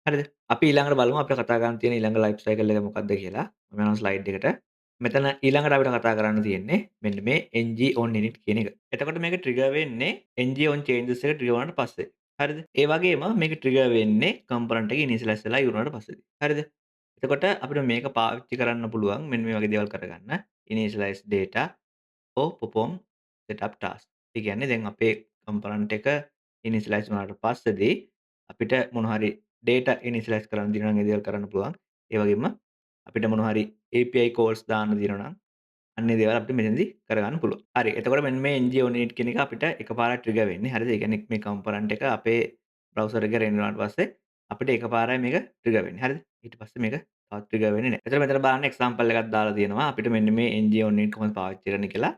හරිද? අපි ඊළඟට බලමු අපිට කතා කරන්න තියෙන ඊළඟ ලයිෆ් සයිකල් එක මොකක්ද කියලා. මම යනවා ස්ලයිඩ් එකට. මෙතන ඊළඟට අපිට කතා කරන්න තියෙන්නේ මෙන්න මේ ng on init කියන එක. එතකොට මේක ට්‍රිගර් වෙන්නේ ng on changes එක ට්‍රිගර් වුණාට පස්සේ. හරිද? ඒ වගේම මේක ට්‍රිගර් වෙන්නේ කම්පොනන්ට් එක ඉනිෂියලයිස් වෙලා ඉවර වුණාට පස්සේදී. හරිද? එතකොට අපිට මේක පාවිච්චි කරන්න පුළුවන් මෙන්න මේ වගේ දේවල් කරගන්න. Initialize data or perform setup task. ඒ කියන්නේ දැන් අපේ කම්පොනන්ට් එක ඉනිෂියලයිස් වුණාට පස්සේදී අපිට මොන හරි data initialise කරන්න තියෙනවා නම් ඒ දේවල් කරන්න පුළුවන්. ඒ වගේම අපිට මොන හරි API calls දාන්න තියෙනවා නම් අන්න ඒ දේවල් අපිට මෙතනදී කරගන්න පුළුවන්. හරි. එතකොට මෙන්න මේ ng on init කියන එක අපිට එකපාරක් ට්‍රිගර් වෙන්නේ. හරිද? ඒ කියන්නේ මේ කම්පොනන්ට් එක අපේ බ්‍රවුසර් එකේ රෙන්ඩර් වුණාට පස්සේ අපිට එකපාරයි මේක ට්‍රිගර් වෙන්නේ. හරිද? ඊට පස්සේ මේක තවත් ට්‍රිගර් වෙන්නේ නැහැ. එතකොට මෙතන බලන්න එක්සැම්පල් එකක් දාලා තියෙනවා. අපිට මෙන්න මේ ng on init කොහොමද පාවිච්චි කරන්නේ කියලා.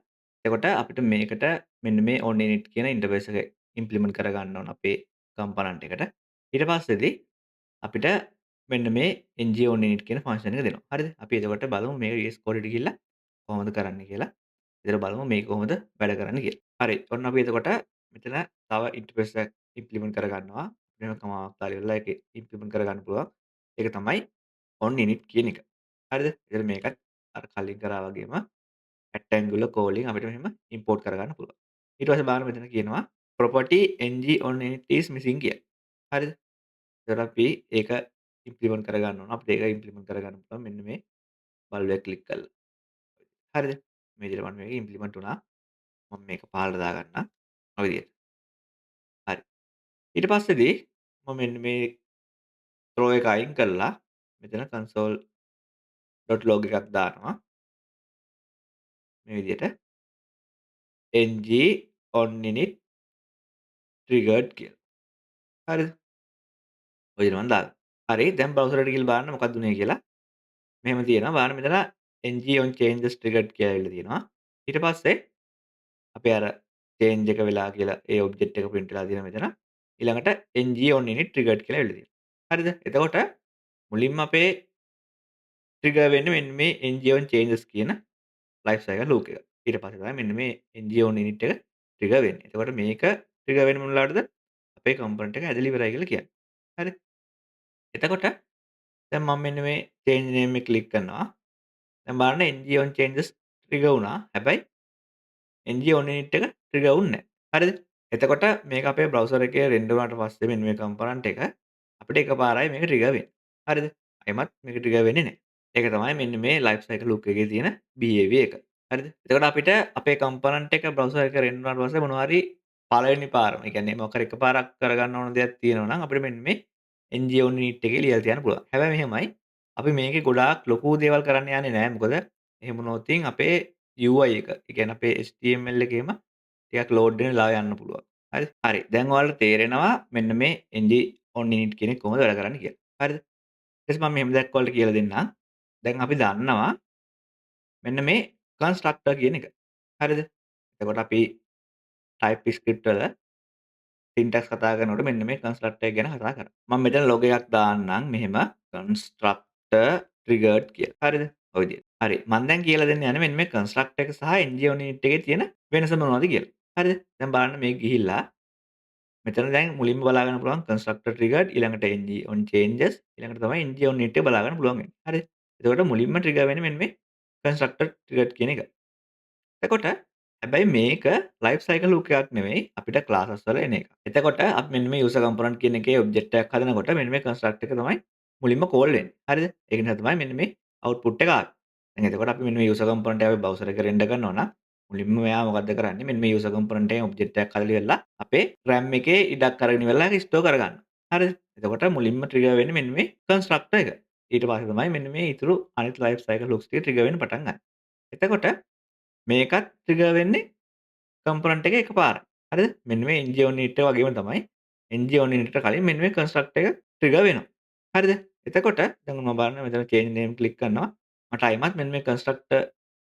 එතකොට අපිට මේකට මෙන්න මේ on init කියන ඉන්ටර්ෆේස් එක ඉම්ප්ලිමන්ට් කරගන්න ඕන අපේ කම්පොනන්ට් එකට. ඊට පස්සේදී අපිට මෙන්න මේ ng on init කියන ෆන්ක්ෂන් එක දෙනවා. හරිද? අපි එතකොට බලමු මේක VS Code එකට ගිහිල්ලා කොහොමද කරන්නේ කියලා. එතකොට බලමු මේක කොහොමද වැඩ කරන්නේ කියලා. හරි. ඔන්න අපි එතකොට මෙතන තව ඉන්ටර්ෆේස් එකක් ඉම්ප්ලිමන්ට් කරගන්නවා. මෙහෙම කමාවක් දාලා ඉවරලා ඒක ඉම්ප්ලිමන්ට් කරගන්න පුළුවන්. ඒක තමයි on init කියන එක. හරිද? එතකොට මේකත් අර කලින් කරා වගේම @angular calling අපිට මෙහෙම ඉම්පෝට් කරගන්න පුළුවන්. ඊට පස්සේ බලන්න මෙතන කියනවා property ng on init is missing කියලා. හරිද? එතකොට අපි ඒක ඉම්ප්ලිමන්ට් කරගන්න ඕන. අපිට ඒක ඉම්ප්ලිමන්ට් කරගන්න පුළුවන් මෙන්න මේ බල්බ් එක ක්ලික් කරලා. හරිද? මේ විදිහට මම මේක ඉම්ප්ලිමන්ට් වුණා. මම මේක පහළට දාගන්නම්. ඔය විදිහට. හරි. ඊට පස්සේදී මම මෙන්න මේ throw එක අයින් කරලා මෙතන console.log එකක් දානවා. මේ විදිහට ng on init triggered කියලා. හරිද? ඔය විදිහට මම දාගන්නවා. හරි, දැන් බ්‍රවුසර් එකට ගිහලා බලන්න මොකක්ද උනේ කියලා. මෙහෙම තියෙනවා. බලන්න මෙතන ng on changes triggered කියලා ඇවිල්ලා තියෙනවා. ඊට පස්සේ අපි අර change එක වෙලා කියලා ඒ ඔබ්ජෙක්ට් එක print වෙලා තියෙනවා මෙතන. ඊළඟට ng on init triggered කියලා ඇවිල්ලා තියෙනවා. හරිද? එතකොට මුලින්ම අපේ ට්‍රිගර් වෙන්නේ මෙන්න මේ ng on changes කියන ලයිෆ් සයිකල් හුක් එක. ඊට පස්සේ තමයි මෙන්න මේ ng on init එක ට්‍රිගර් වෙන්නේ. එතකොට මේක ට්‍රිගර් වෙන්නේ මොන වෙලාවටද? අපේ කම්පොනන්ට් එක හැදලා ඉවරයි කියලා කියන්නේ. හරි. එතකොට දැන් මම මෙන්න මේ change name එක ක්ලික් කරනවා. දැන් බලන්න ng on changes trigger වුණා. හැබැයි ng on init එක ට්‍රිගර් වුණේ නැහැ. හරිද? එතකොට මේක අපේ බ්‍රවුසර් එකේ රෙන්ඩර් වුණාට පස්සේ මෙන්න මේ කම්පොනන්ට් එක අපිට එකපාරයි මේක ට්‍රිගර් වෙන්නේ. හරිද? ආයෙමත් මේක ට්‍රිගර් වෙන්නේ නැහැ. ඒක තමයි මෙන්න මේ ලයිෆ් සයිකල් හුක් එකේ තියෙන බිහේවියර් එක. හරිද? එතකොට අපිට අපේ කම්පොනන්ට් එක බ්‍රවුසර් එක රෙන්ඩර් වුණාට පස්සේ මොනවා හරි පළවෙනි පාරම, ඒ කියන්නේ මොකක් හරි එකපාරක් කරගන්න ඕන දෙයක් තියෙනවා නම් අපිට මෙන්න මේ ng on init එකේ ලියලා තියන්න පුළුවන්. හැබැයි මෙහෙමයි, අපි මේකේ ගොඩාක් ලොකු දේවල් කරන්න යන්නේ නැහැ. මොකද එහෙම වුණොත් අපේ UI එක, ඒ කියන්නේ අපේ HTML එකේම ටිකක් ලෝඩ් වෙන වෙලාව යන්න පුළුවන්. හරි? හරි. දැන් ඔයාලට තේරෙනවා මෙන්න මේ ng on init කියන එක කොහොමද වැඩ කරන්නේ කියලා. හරිද? ඊට පස්සේ මම මෙහෙම දෙයක් ඔයාලට කියලා දෙන්නම්. දැන් අපි දන්නවා මෙන්න මේ කන්ස්ට්‍රක්ටර් කියන එක. හරිද? එතකොට අපි TypeScript වල සින්ටැක්ස් කතා කරනකොට මෙන්න මේ කන්ස්ට්‍රක්ටර් එක ගැන කතා කරා. මම මෙතන ලොග් එකක් දාන්නම් මෙහෙම කන්ස්ට්‍රක්ටර් ට්‍රිගර්ඩ් කියලා. හරිද? ඔය විදිහට. හරි. මම දැන් කියලා දෙන්න යන්නේ මෙන්න මේ කන්ස්ට්‍රක්ටර් එක සහ ng on init එකේ තියෙන වෙනස මොනවද කියලා. හරිද? දැන් බලන්න මේක ගිහිල්ලා මෙතන දැන් මුලින්ම බලා ගන්න පුළුවන් කන්ස්ට්‍රක්ටර් ට්‍රිගර්ඩ්, ඊළඟට ng on changes, ඊළඟට තමයි ng on init එක බලා ගන්න පුළුවන් වෙන්නේ. හරිද? එතකොට මුලින්ම ට්‍රිගර් වෙන්නේ මෙන්න මේ කන්ස්ට්‍රක්ටර් ට්‍රිගර්ඩ් කියන එක. එතකොට හැබැයි මේක ලයිෆ් සයිකල් හුක් එකක් නෙවෙයි, අපිට ක්ලාසස් වල එන එක. එතකොට අපි මෙන්න මේ යූසර් කම්පොනන්ට් කියන එකේ ඔබ්ජෙක්ට් එකක් හදනකොට මෙන්න මේ කන්ස්ට්‍රක්ටර් එක තමයි මුලින්ම කෝල් වෙන්නේ. හරිද? ඒක නිසා තමයි මෙන්න මේ අවුට්පුට් එක ආවේ. දැන් එතකොට අපි මෙන්න මේ යූසර් කම්පොනන්ට් එක අපි බ්‍රවුසර් එකේ රෙන්ඩර් කරනවා නම් මුලින්ම මෙයා මොකද්ද කරන්නේ? මෙන්න මේ යූසර් කම්පොනන්ට් එකෙන් ඔබ්ජෙක්ට් එකක් හදලා ඉවරලා අපේ RAM එකේ ඉඩක් අරගෙන ඉවරලා ඒක ස්ටෝර් කරගන්නවා. හරිද? එතකොට මුලින්ම ට්‍රිගර් වෙන්නේ මෙන්න මේ කන්ස්ට්‍රක්ටර් එක. ඊට පස්සේ තමයි මෙන්න මේ ඉතුරු අනිත් ලයිෆ් සයිකල් හුක්ස් ටික ට්‍රිගර් වෙන්න පටන් ගන්න. එතකොට මේකත් ට්‍රිගර් වෙන්නේ කම්පොනන්ට් එක එකපාරයි. හරිද? මෙන්න මේ ng on init එක වගේම තමයි ng on init එකට කලින් මෙන්න මේ කන්ස්ට්‍රක්ටර් එක ට්‍රිගර් වෙනවා. හරිද? එතකොට දැන් මම බලන්න මෙතන change name click කරනවා. මට ආයිමත් මෙන්න මේ කන්ස්ට්‍රක්ටර්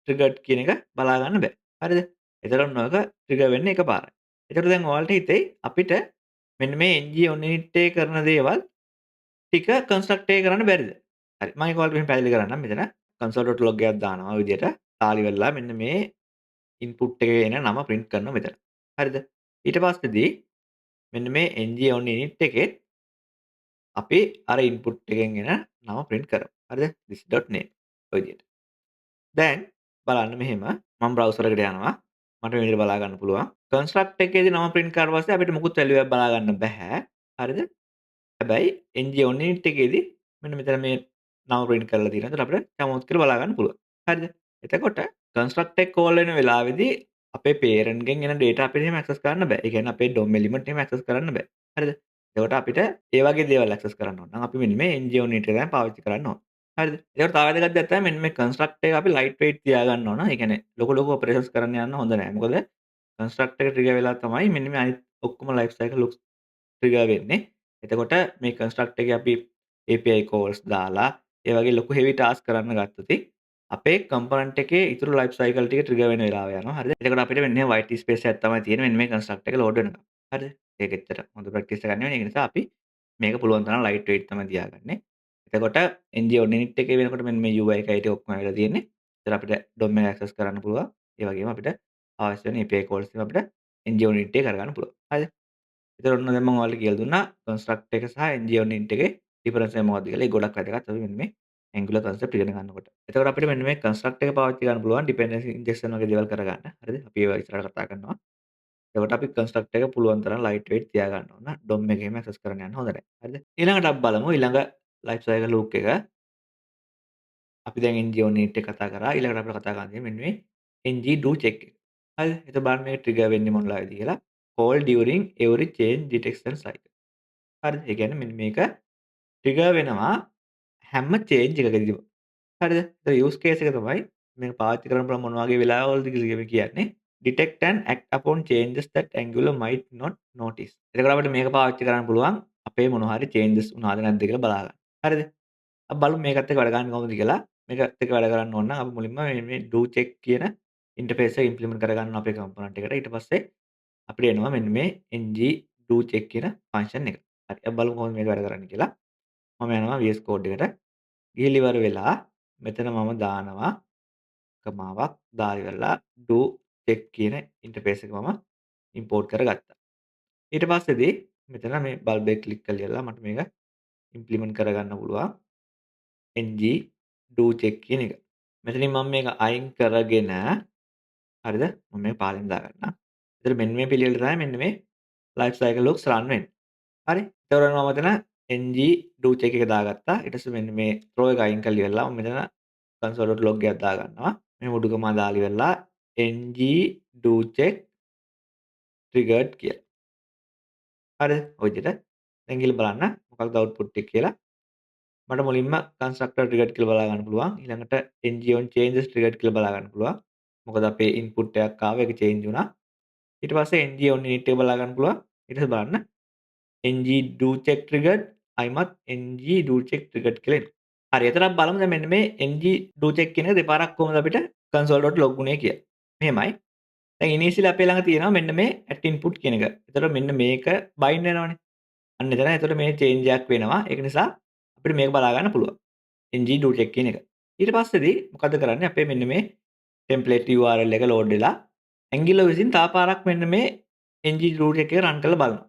ට්‍රිගර්ඩ් කියන එක බලා ගන්න බෑ. හරිද? එතකොට ඔන්න ඔක ට්‍රිගර් වෙන්නේ එකපාරයි. එතකොට දැන් ඔයාලට හිතෙයි අපිට මෙන්න මේ ng on init එකේ කරන දේවල් ටික කන්ස්ට්‍රක්ටර් එකේ කරන්න බැරිද? හරි. මම ඒක ඔයාලට මෙහෙම පැහැදිලි කරන්නම්. මෙතන console.log එකක් දානවා ඔය විදිහට. දාලා ඉවරලා මෙන්න මේ ඉන්පුට් එකේ එන නම ප්‍රින්ට් කරනවා මෙතන. හරිද? ඊට පස්සේදී මෙන්න මේ ng on init එකේ අපි අර ඉන්පුට් එකෙන් එන නම ප්‍රින්ට් කරමු. හරිද? this.name ඔය විදිහට. දැන් බලන්න මෙහෙම මම බ්‍රවුසර් එකට යනවා. මට මේ විදිහට බලා ගන්න පුළුවන්. කන්ස්ට්‍රක්ට් එකේදී නම ප්‍රින්ට් කරාට පස්සේ අපිට මොකුත් වැලියු එකක් බලා ගන්න බෑ. හරිද? හැබැයි ng on init එකේදී මෙන්න මෙතන මේ නම ප්‍රින්ට් කරලා තියෙනවා. එතකොට අපිට චමෝත් කියලා බලා ගන්න පුළුවන්. හරිද? එතකොට කන්ස්ට්‍රක්ට් එක කෝල් වෙන වෙලාවේදී අපේ පේරන්ට් ගෙන් එන ඩේටා අපිට එහෙම ඇක්සස් කරන්න බෑ. ඒ කියන්නේ අපේ DOM element එහෙම ඇක්සස් කරන්න බෑ. හරිද? එතකොට අපිට ඒ වගේ දේවල් ඇක්සස් කරන්න ඕන නම් අපි මෙන්න මේ ng on init එක තමයි පාවිච්චි කරන්න ඕන. හරිද? එතකොට තව වැදගත් දෙයක් තමයි මෙන්න මේ කන්ස්ට්‍රක්ට් එක අපි ලයිට් වෙයිට් තියාගන්න ඕන. ඒ කියන්නේ ලොකු ලොකු ඔපරේෂන්ස් කරන්න යන්න හොඳ නෑ. මොකද කන්ස්ට්‍රක්ට් එක ට්‍රිගර් වෙලා තමයි මෙන්න මේ අනිත් ඔක්කොම ලයිෆ් සයිකල් හුක්ස් ට්‍රිගර් වෙන්නේ. එතකොට මේ කන්ස්ට්‍රක්ට් එකේ අපි API calls දාලා ඒ වගේ ලොකු හෙවි ටාස්ක් කරන්න ගත්තොත් අපේ කම්පොනන්ට් එකේ ඉතුරු ලයිෆ් සයිකල් ටික ට්‍රිගර් වෙන වෙලාව යනවා. හරිද? එතකොට අපිට මෙන්න මේ වයිට් ස්පේස් එකක් තමයි තියෙන්නේ මෙන්න මේ කන්ස්ට්‍රක්ට් එක ලෝඩ් වෙනකම්. හරිද? ඒක එච්චර හොඳ ප්‍රැක්ටිස් එකක් නෙවෙයි. ඒක නිසා අපි මේක පුළුවන් තරම් ලයිට් වෙයිට් තමයි තියාගන්නේ. එතකොට ng on init එකේ වෙනකොට මෙන්න මේ UI එකයි ටික ඔක්කොම ඇවිල්ලා තියෙන්නේ. ඒතර අපිට DOM එක ඇක්සස් කරන්න පුළුවන්. ඒ වගේම අපිට අවශ්‍ය වෙන API calls ඒවා අපිට ng on init එකේ කරගන්න පුළුවන්. හරිද? එතකොට ඔන්න දැන් මම ඔයාලට කියලා දුන්නා කන්ස්ට්‍රක්ට් එක සහ ng on init එකේ ඩිෆරන්ස් එක මොකක්ද කියලා. ඒක ගොඩක් වැදගත් අපි මෙන්න මේ Angular concept ඉගෙන ගන්නකොට. එතකොට අපිට මෙන්න මේ කන්ස්ට්‍රක්ට් එක පාවිච්චි කරන්න පුළුවන් ඩිපෙන්ඩන්සි ඉන්ජෙක්ෂන් වගේ දේවල් කරගන්න. හරිද? අපි ඒවා ඉස්සරහට කතා කරනවා. එතකොට අපි කන්ස්ට්‍රක්ට් එක පුළුවන් තරම් ලයිට් වෙයිට් තියාගන්න ඕන. DOM එකේම ඇක්සස් කරන්න යන්න හොඳ නැහැ. හරිද? ඊළඟට අපි බලමු ඊළඟ ලයිෆ් සයිකල් හුක් එක. අපි දැන් ng on init එක කතා කරා. ඊළඟට අපිට කතා කරන්න තියෙන්නේ මෙන්න මේ ng do check එක. හරිද? එතකොට බලන්න මේක ට්‍රිගර් වෙන්නේ මොන වෙලාවේද කියලා. Call during every change detection cycle. හරිද? ඒ කියන්නේ මෙන්න මේක ට්‍රිගර් වෙනවා හැම චේන්ජ් එකකදීම. හරිද? ඒතර යූස් කේස් එක තමයි මේක පාවිච්චි කරන්න පුළුවන් මොන වගේ වෙලාවවලද කියලා කියන්නේ detect and act upon changes that Angular might not notice. එතකොට අපිට මේක පාවිච්චි කරන්න පුළුවන් අපේ මොන හරි චේන්ජස් වුණාද නැද්ද කියලා බලා ගන්න. හරිද? අපි බලමු මේකත් එක්ක වැඩ ගන්න කොහොමද කියලා. මේකත් එක්ක වැඩ කරන්න ඕන නම් අපි මුලින්ම මේ do check කියන ඉන්ටර්ෆේස් එක ඉම්ප්ලිමන්ට් කරගන්න අපේ කම්පොනන්ට් එකට. ඊට පස්සේ අපිට එනවා මෙන්න මේ ng do check කියන ෆන්ක්ෂන් එක. හරි. අපි බලමු කොහොමද මේක වැඩ කරන්නේ කියලා. මම යනවා VS Code එකට. ගිහිල්ලා ඉවර වෙලා මෙතන මම දානවා කමාවක් දාලා ඉවරලා do check කියන ඉන්ටර්ෆේස් එක මම ඉම්පෝට් කරගත්තා. ඊට පස්සේදී මෙතන මේ බල්බ් එක ක්ලික් කරලා ඉවරලා මට මේක ඉම්ප්ලිමන්ට් කරගන්න පුළුවන් ng do check කියන එක. මෙතනින් මම මේක අයින් කරගෙන, හරිද? මම මේක පහලින් දාගන්නම්. එතකොට මෙන්න මේ පිළිවෙලට තමයි මෙන්න මේ ලයිෆ් සයිකල් හුක්ස් රන් වෙන්නේ. හරි. එතකොට මම මෙතන ng do check එක දාගත්තා. ඊට පස්සේ මෙන්න මේ throw එක අයින් කරලා ඉවරලා මම මෙතන console.log එකක් දාගන්නවා. මේ උඩුකම දාලා ඉවරලා ng do check triggered කියලා. හරිද? ඔය විදිහට. දැන් ගිහලා බලන්න මොකක්ද අවුට්පුට් එක කියලා. මට මුලින්ම constructor triggered කියලා බලා ගන්න පුළුවන්. ඊළඟට ng on changes triggered කියලා බලා ගන්න පුළුවන්. මොකද අපේ ඉන්පුට් එකක් ආවා, ඒක චේන්ජ් වුණා. ඊට පස්සේ ng on init එක බලා ගන්න පුළුවන්. ඊට පස්සේ බලන්න ng do check triggered, අයිමත් ng do check triggered කියලා එනවා. හරි, එතන අපි බලමු දැන් මෙන්න මේ ng do check කියන එක දෙපාරක් කොහොමද අපිට console.log වුණේ කියලා. මෙහෙමයි. දැන් ඉනිෂියලි අපේ ළඟ තියෙනවා මෙන්න මේ @input කියන එක. එතකොට මෙන්න මේක බයින්ඩ් වෙනවනේ. අන්න එතන එතකොට මේ චේන්ජ් එකක් වෙනවා. ඒක නිසා අපිට මේක බලා ගන්න පුළුවන්. Ng do check කියන එක. ඊට පස්සේදී මොකද කරන්නේ? අපේ මෙන්න මේ ටෙම්ප්ලේට් URL එක ලෝඩ් වෙලා Angular විසින් තව පාරක් මෙන්න මේ ng do check එක රන් කරලා බලනවා.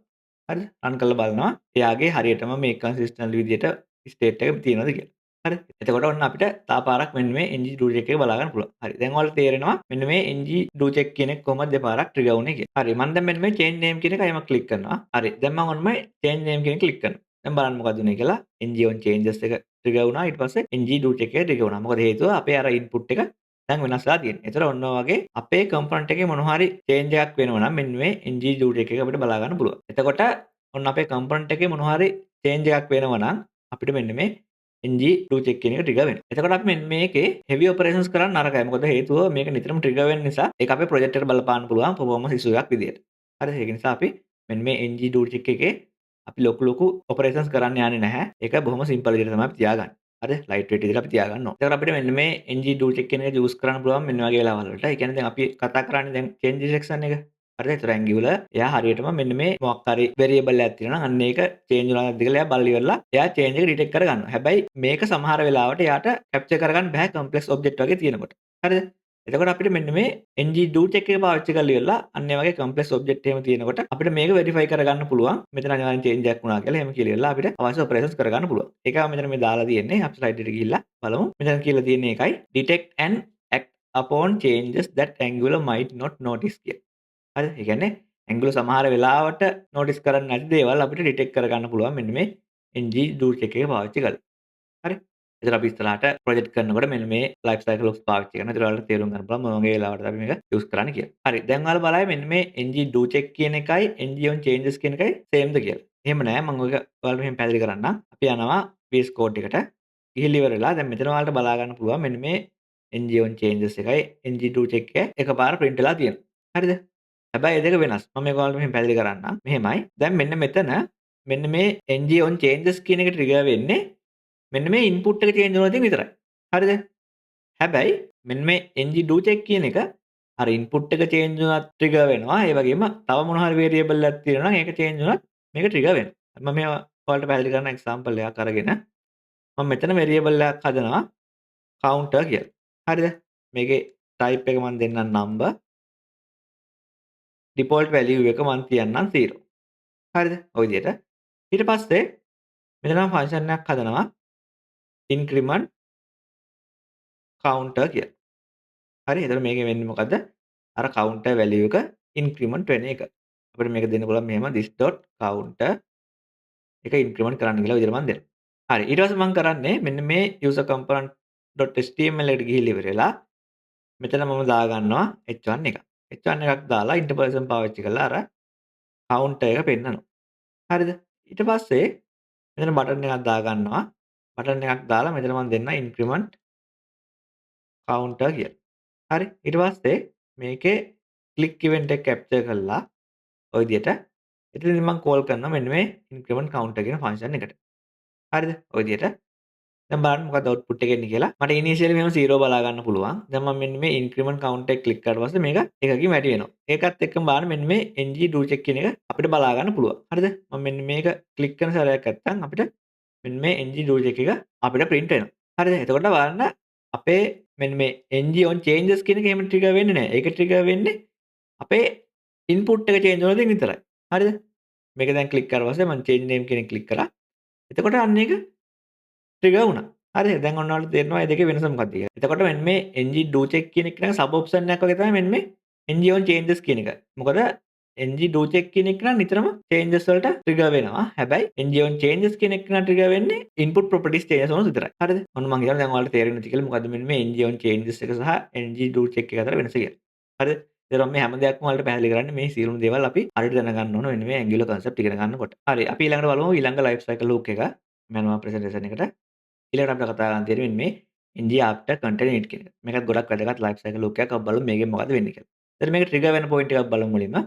හරිද? රන් කරලා බලනවා එයාගේ හරියටම මේ කන්සිස්ටන්ට් විදියට ස්ටේට් එක තියෙනවද කියලා. හරි. එතකොට ඔන්න අපිට තව පාරක් මෙන්න මේ ng do check එක බලා ගන්න පුළුවන්. හරි. දැන් ඔයාලට තේරෙනවා මෙන්න මේ ng do check කියන එක කොහොමද දෙපාරක් ට්‍රිගර් වුනේ කියලා. හරි. මම දැන් මෙන්න මේ change name කියන එක අයම ක්ලික් කරනවා. හරි. දැන් මම ඔන්න මේ change name කියන එක ක්ලික් කරනවා. දැන් බලන්න මොකද වුනේ කියලා. Ng on changes එක ට්‍රිගර් වුණා. ඊට පස්සේ ng do check එක ට්‍රිගර් වුණා. මොකද හේතුව අපේ අර ඉන්පුට් එක දැන් වෙනස් වෙලා තියෙන්නේ. ඒතර ඔන්න ඔය වගේ අපේ කම්පොනන්ට් එකේ මොන හරි චේන්ජ් එකක් වෙනවා නම් මෙන්න මේ ng do check එක අපිට බලා ගන්න පුළුවන්. එතකොට ඔන්න අපේ කම්පොනන්ට් එකේ මොන හරි චේන්ජ් එකක් වෙනවා නම් අපිට මෙන්න මේ ng do check කියන එක ට්‍රිගර් වෙනවා. එතකොට අපි මෙන්න මේකේ හෙවි ඔපරේෂන්ස් කරන්න නරකයි. මොකද හේතුව මේක නිතරම ට්‍රිගර් වෙන නිසා ඒක අපේ ප්‍රොජෙක්ට් එකට බලපාන්න පුළුවන් පර්ෆෝමන්ස් ඉෂුව එකක් විදියට. හරි. ඒක නිසා අපි මෙන්න මේ ng do check එකේ අපි ලොකු ලොකු ඔපරේෂන්ස් කරන්න යන්නේ නැහැ. ඒක බොහොම සිම්පල් විදියට තමයි අපි තියාගන්නේ. හරි, ලයිට් වේට් විදියට අපි තියාගන්න ඕනේ. එතකොට අපිට මෙන්න මේ ng do check කියන එක යූස් කරන්න පුළුවන් මෙන්න වගේ වෙලාවල් වලට. ඒ කියන්නේ දැන් අපි කතා කරන්නේ දැන් චේන්ජ් ඩිටෙක්ෂන් එක. හරිද? ඒතර Angular එයා හරියටම මෙන්න මේ මොකක් හරි වේරියබල් එකක් තියෙනවා නම් අන්න ඒක චේන්ජ් වුණා නැද්ද කියලා එයා බලලා ඉවරලා එයා චේන්ජ් එක ඩිටෙක්ට් කරගන්නවා. හැබැයි මේක සමහර වෙලාවට එයාට කැප්චර් කරගන්න බෑ කම්ප්ලෙක්ස් ඔබ්ජෙක්ට් වගේ තියෙනකොට. හරිද? එතකොට අපිට මෙන්න මේ ng do check එක පාවිච්චි කරලා ඉවරලා අන්න ඒ වගේ complex object එහෙම තියෙනකොට අපිට මේක verify කරගන්න පුළුවන්. මෙතන අනිවාර්යෙන් change එකක් වුණා කියලා එහෙම කියලා ඉවරලා අපිට අවශ්‍ය operations කරගන්න පුළුවන්. ඒක මෙතන මේ දාලා තියෙන්නේ. අපි slide එකට ගිහිල්ලා බලමු. මෙතන කියලා තියෙන්නේ ඒකයි, detect and act upon changes that Angular might not notice කියලා. හරිද? ඒ කියන්නේ Angular සමහර වෙලාවට notice කරන්නේ නැති දේවල් අපිට detect කරගන්න පුළුවන් මෙන්න මේ ng do check එක පාවිච්චි කරලා. හරි? එතකොට අපි ඉස්සරහට ප්‍රොජෙක්ට් කරනකොට මෙන්න මේ ලයිෆ් සයිකල් හුක්ස් පාවිච්චි කරනවා. එතකොට ඔයාලට තේරුම් ගන්න පුළුවන් මොන වගේ වෙලාවටද අපි මේක යූස් කරන්නේ කියලා. හරි. දැන් ඔයාලා බලයි මෙන්න මේ ng do check කියන එකයි ng on changes කියන එකයි සේම්ද කියලා. එහෙම නෑ. මම ඔක ඔයාලට මෙහෙම පැහැදිලි කරන්නම්. අපි යනවා VS Code එකට. ගිහිල්ලා ඉවර වෙලා දැන් මෙතන ඔයාලට බලා ගන්න පුළුවන් මෙන්න මේ ng on changes එකයි ng do check එක එකපාර print වෙලා තියෙනවා. හරිද? හැබැයි ඒ දෙක වෙනස්. මම මේක ඔයාලට මෙහෙම පැහැදිලි කරන්නම්. මෙහෙමයි. දැන් මෙන්න මෙතන මෙන්න මේ ng on changes කියන එක ට්‍රිගර් වෙන්නේ මෙන්න මේ ඉන්පුට් එක චේන්ජ් වුණොත් විතරයි. හරිද? හැබැයි මෙන්න මේ ng do check කියන එක අර ඉන්පුට් එක චේන්ජ් වුණත් ට්‍රිගර් වෙනවා. ඒ වගේම තව මොන හරි වේරියබල් එකක් තියෙනවා නම් ඒක චේන්ජ් වුණත් මේක ට්‍රිගර් වෙනවා. මම මේවා ඔයාලට පැහැදිලි කරන එක්සැම්පල් එකක් අරගෙන මම මෙතන වේරියබල් එකක් හදනවා counter කියලා. හරිද? මේකේ ටයිප් එක මම දෙන්නම් number. Default value එක මම තියන්නම් 0. හරිද? ඔය විදිහට. ඊට පස්සේ මෙතන මම ෆන්ක්ෂන් එකක් හදනවා increment counter කියලා. හරි, එතකොට මේකේ වෙන්නේ මොකද්ද? අර counter value එක increment වෙන එක. අපිට මේක දෙන්න පුළුවන් මෙහෙම this.counter එක increment කරන්න කියලා විදිහට මම දෙනවා. හරි, ඊට පස්සේ මම කරන්නේ මෙන්න මේ user component.html එකට ගිහිල්ලා ඉවර වෙලා මෙතන මම දාගන්නවා h1 එක. h1 එකක් දාලා interpolation පාවිච්චි කරලා අර counter එක පෙන්නනවා. හරිද? ඊට පස්සේ මෙතන බටන් එකක් දාගන්නවා. බටන් එකක් දාලා මෙතන මම දෙන්න increment counter කියලා. හරි. ඊට පස්සේ මේකේ click event එක capture කරලා ඔය විදිහට එතනදි මම කෝල් කරනවා මෙන්න මේ increment counter කියන ෆන්ක්ෂන් එකට. හරිද? ඔය විදිහට දැන් බලන්න මොකක්ද අවුට්පුට් එක එන්නේ කියලා. මට ඉනිෂියලි මෙහෙම 0 බලා ගන්න පුළුවන්. දැන් මම මෙන්න මේ ඉන්ක්‍රිමන්ට් කවුන්ටර් එක ක්ලික් කරාට පස්සේ මේක එකකින් වැඩි වෙනවා. ඒකත් එක්කම බලන්න මෙන්න මේ ng do check කියන එක අපිට බලා ගන්න පුළුවන්. හරිද? මම මෙන්න මේක ක්ලික් කරන සැරයක් නැත්තම් අපිට මෙන්න මේ ng do check එක අපිට print වෙනවා. හරිද? එතකොට බලන්න අපේ මෙන්න මේ ng on changes කියන එක එහෙම ට්‍රිගර් වෙන්නේ නැහැ. ඒක ට්‍රිගර් වෙන්නේ අපේ ඉන්පුට් එක චේන්ජ් වුණොත් විතරයි. හරිද? මේක දැන් ක්ලික් කරලා පස්සේ මම change name කියන එක ක්ලික් කරා. එතකොට අන්න ඒක ට්‍රිගර් වුණා. හරිද? දැන් ඔන්න ඔයාලට තේරෙනවා මේ දෙකේ වෙනස මොකක්ද කියලා. එතකොට මෙන්න මේ ng do check කියන එක නම් සබ් ඔප්ෂන් එකක් වගේ තමයි මෙන්න මේ ng on changes කියන එක. මොකද ng do check කියන එක නම් නිතරම changes වලට ට්‍රිගර් වෙනවා. හැබැයි ng on changes කියන එක නම් ට්‍රිගර් වෙන්නේ input properties changes වුණොත් විතරයි. හරිද? ඔන්න මං හිතනවා දැන් ඔයාලට තේරෙන්න ඇති කියලා මොකද්ද මෙන්න මේ ng on changes එක සහ ng do check එක අතර වෙනස කියලා. හරිද? එතකොට මේ හැම දෙයක්ම ඔයාලට පැහැදිලි කරන්නේ මේ සියලුම දේවල් අපි හරියට දැනගන්න ඕන මෙන්න මේ Angular concept ඉගෙන ගන්නකොට. හරි, අපි ඊළඟට බලමු ඊළඟ life cycle hook එක. මම යනවා ප්‍රසන්ටේෂන් එකට. ඊළඟට අපිට කතා කරන්න තියෙන්නේ මෙන්න මේ ng after content init කියන එක. මේකත් ගොඩක් වැදගත් life cycle hook එකක්. අපි බලමු මේකෙන් මොකද්ද වෙන්නේ කියලා. එතකොට මේක ට්‍රිගර් වෙන පොයින්ට් එකක් බලමු මුලින්ම.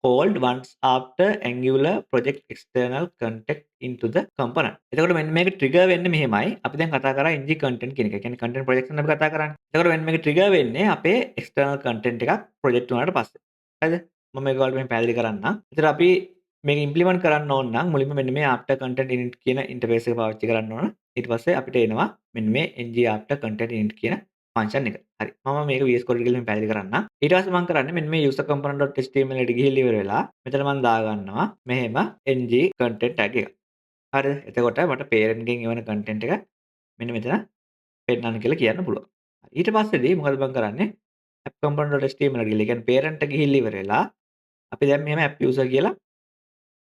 Called once after Angular project external content into the component. එතකොට මෙන්න මේක ට්‍රිගර් වෙන්නේ මෙහෙමයි. අපි දැන් කතා කරා ng content කියන එක. ඒ කියන්නේ content projection අපි කතා කරන්නේ. එතකොට මෙන්න මේක ට්‍රිගර් වෙන්නේ අපේ external content එකක් ප්‍රොජෙක්ට් වුණාට පස්සේ. හරිද? මම මේක ඔයාලට මෙහෙම පැහැදිලි කරන්නම්. එතකොට අපි මේක ඉම්ප්ලිමන්ට් කරන්න ඕන නම් මුලින්ම මෙන්න මේ after content init කියන ඉන්ටර්ෆේස් එක පාවිච්චි කරන්න ඕන. ඊට පස්සේ අපිට එනවා මෙන්න මේ ng after content init කියන ෆන්ක්ෂන් එක. හරි. මම මේක VS Code එකට ගිහලා පැහැදිලි කරන්නම්. ඊට පස්සේ මම කරන්නේ මෙන්න මේ user component.html එකට ගිහිල්ලා ඉවර වෙලා මෙතන මම දාගන්නවා මෙහෙම ng content tag එක. හරිද? එතකොට මට parent ගෙන් එවන content එක මෙන්න මෙතන පෙන්නන්න කියලා කියන්න පුළුවන්. ඊට පස්සේදී මොකද මම කරන්නේ? App component.html එකට ගිහලා, ඒ කියන්නේ parent එක ගිහිල්ලා ඉවර වෙලා අපි දැන් මෙහෙම app user කියලා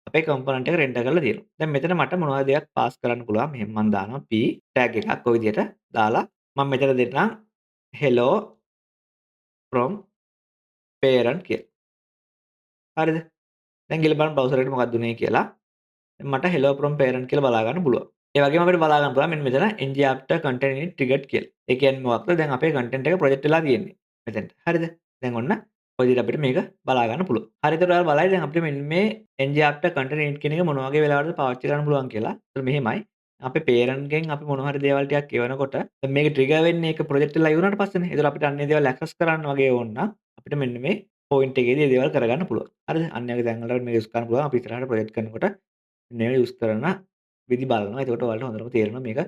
අපේ කම්පොනන්ට් එක රෙන්ඩර් කරලා තියෙනවා. දැන් මෙතන මට මොනවද දෙයක් පාස් කරන්න පුළුවන්. මෙහෙම මම දානවා p tag එකක් ඔය විදිහට දාලා මම මෙතන දෙන්නම් hello from parent කියලා. හරිද? දැන් ගිහලා බලන්න බ්‍රවුසර් එකට මොකක්ද උනේ කියලා. දැන් මට hello from parent කියලා බලා ගන්න පුළුවන්. ඒ වගේම අපිට බලා ගන්න පුළුවන් මෙන්න මෙතන ng after content init triggered කියලා. ඒ කියන්නේ මොකක්ද? දැන් අපේ content එක ප්‍රොජෙක්ට් වෙලා තියෙන්නේ මෙතෙන්ට. හරිද? දැන් ඔන්න ඔය විදිහට අපිට මේක බලා ගන්න පුළුවන්. හරි, එතකොට ඔයාලා බලයි දැන් අපිට මෙන්න මේ ng after content init කියන එක මොන වගේ වෙලාවකටද පාවිච්චි කරන්න පුළුවන් කියලා. ඒතර මෙහෙමයි. අපේ parent ගෙන් අපි මොන හරි දේවල් ටිකක් එවනකොට දැන් මේක ට්‍රිගර් වෙන්නේ ඒක ප්‍රොජෙක්ට් වෙලා ඉවර වුණාට පස්සේනේ. ඒතර අපිට අන්න ඒ දේවල් ඇක්සස් කරන්න වගේ ඕන නම් අපිට මෙන්න මේ පොයින්ට් එකේදී ඒ දේවල් කරගන්න පුළුවන්. හරිද? අන්න ඒ වගේ තැන් වලට මේක යූස් කරන්න පුළුවන්. අපි ඉස්සරහට ප්‍රොජෙක්ට් කරනකොට මේක යූස් කරන විදි බලනවා. එතකොට ඔයාලට හොඳටම තේරෙනවා මේක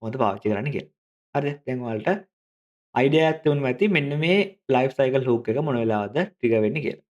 කොහොමද පාවිච්චි කරන්න කියලා. හරිද? දැන් ඔයාලට අයිඩියා එකක් තිබුණම ඇති මෙන්න මේ ලයිෆ් සයිකල් හුක් එක මොන වෙලාවද ට්‍රිගර් වෙන්නේ කියලා.